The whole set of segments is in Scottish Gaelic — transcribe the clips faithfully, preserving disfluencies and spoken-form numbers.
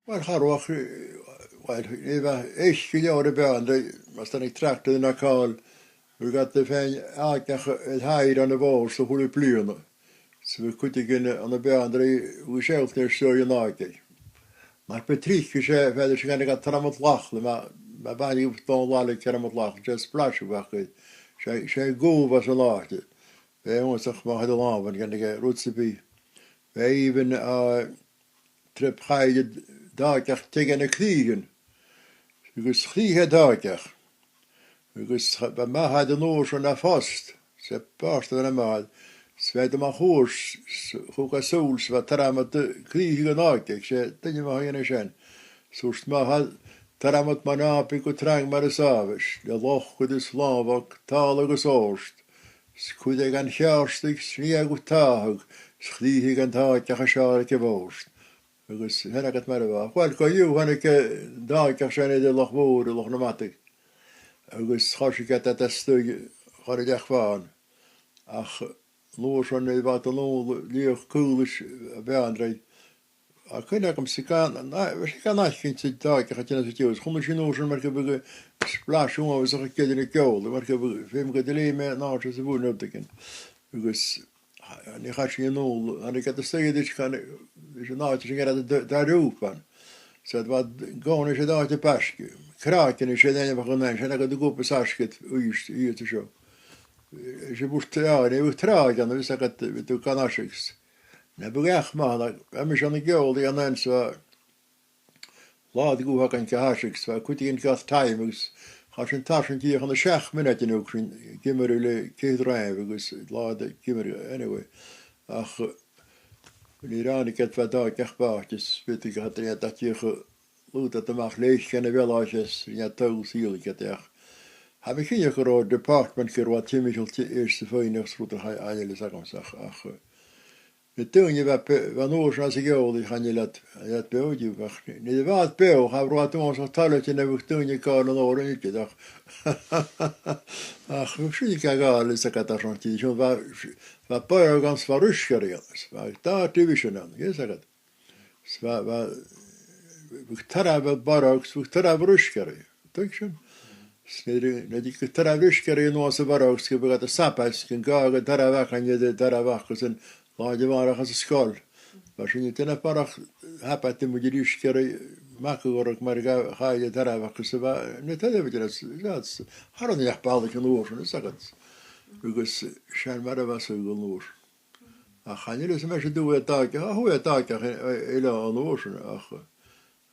Uill, cha robh, uill, a bheil fhios gu leòr a' bheachd-sa, mas tàinig tractar na càil, bhiodh iad a' faighinn àiteach air thàir ann am Bòrd sa h-uile bliadhna. 'S bhiodh cuideigin ann am beanndraidh, bhiodh sealltainn air seo an àite. Mar bu trice 's e, feumaidh sinn a dhèanamh gu Tormod Lachlainn, ma, ma bhithinn a' dol a-mach gu Tormod Lachlainn, 's e splash a bh' aca. 'S e, 's e gobha às an àite. Bha e uabhasach math air an làmhan, dhèanadh e rud sam bith. Bha e even, uh, trip chaidh an t-àiteach teagamh na crìdhean. Agus chrìdh e an t-àiteach. Agus cha-, bha m' athair an uair sin na phost, 's e pàirt de m' athair. 'S bha e a' dol a-mach thuas, 's thug e sùil, 's bha Tormod a' crìochnaich an àite, 's e duine math a dhèanadh sin. 'S thuirt m' athair, Tormod, ma nàbaidh gu trang mar as àbhaist, le lochd agus làmhach, tàladh agus òrd. 'S cuiridh e dhan cheàrdaich, 's nì e gu tàthadh, 's chrìochnaich an t-àiteach as fheàrr aig a' bhòrd. Agus sin agad mar a bha. Uill, co-dhiù, thàinig, eh, an t-àiteach sin air Loch Mhòr, air Loch nam Madadh. Agus choisich iad iad a-staigh chun an Leac Bhàin. Ach an uair sin, nuair a bha iad a-null, leughadh caolais a' bheanndraidh. Tha cuimhne agam-sa gun, na, bha sinn gan fhaicinn san t-àiteach a' tighinn às an t-saoghal. Chunnaic sinn an uair sin mar gum biodh splash uabhasach a' ceangal an ceòl, mar gum biodh, feumaidh gun do leugh mi an àite sa bhùrn rudeigin. Agus An e chaidh sinn a-null, an e ged a staigh ris, chan e, ris an àite sin gu robh d-, d-, dà-rùban. 'S e bha gònaid 's e àite baisge. Cràicean 's e an t-ainm a bh' ann, sin agad an cupa-s-aisgid, uist, iad seo. 'S e bùrn tràigh, an e bùrn tràigh, an e bhios agad, bhiodh tu gan aiseag. Na bu gach math, na, bha mise ann an ceòl, an e an so, Là de dh'fhaicinn gu h-àraidh, 's bha cuideigin gu taigh-sa, agus chaidh sinn tarsainn dìreach ann an seachd mionaidean, thug sinn geamaireadh le ceithir ràimh agus là de gheamaireadh, anyway. Ach, eh, nuair a ràinig iad, bha an t-àite ach bàthte, is bhiodh tu gu h-àraidh a' dol dìreach a lùghdadh a-mach leis gun a' bhealach is rinn iad toll sìol iad ach. Tha mi cinnteach gun robh department gun robh timcheall ti-, air sa phoineachas rud a chaidh, chan eil fhios agamsa ach, ach, eh, Na daoine a bha be-, bha an uair sin anns a' cheòl, chan eil iad, eil iad beò an-diugh, ach nuair a bha iad beò, cha robh iad uabhasach toilichte nam biodh daoine a' gabhail an òrain idir, ach, ach bhiodh sin ga ghabhail, is agad airson, tha sin, bha, bha bodhraig ann 's bha riosgairean ann, 's bha dà division ann, yes, agad. 'S bha, bha, bhiodh tarbh bodhraig, 's bhiodh tarbh riosgairean. Tuig sin? 'S nuair a, nuair a bhiodh tarbh riosgairean a-nuas a' bhodhraig, 's gum biodh iad a' sabaid, 's gun gabhadh an tarbh aca, an tarbh aca, 's an là a-màireach às an sgoil. Bha sinn a' dèanamh barrachd shabaid, dè mu dheidhinn riosgairean, mac a' bhodhraig mar a chaidh an tarbh aca, 's a bha, na television, 's, 's, cha robh neach ballach an uair sin, is agad. Agus sin mar a bha saoghal an uair sin. Ach chan eil fhios agam an e sin dubh air dàigeadh, a, thubh air dàigeadh e, e, eile an uair sin, ach, eh,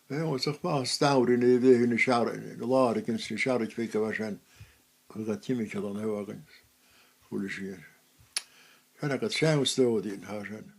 bha e uabhasach math an t-samhradh nuair a bhiodh na sear-, na làraichean 's na searraich bheaga a bha sin, chuireadh iad timcheall an taigh againn. Chuala sinn. Sin agad seann stòiridhean, tha sin.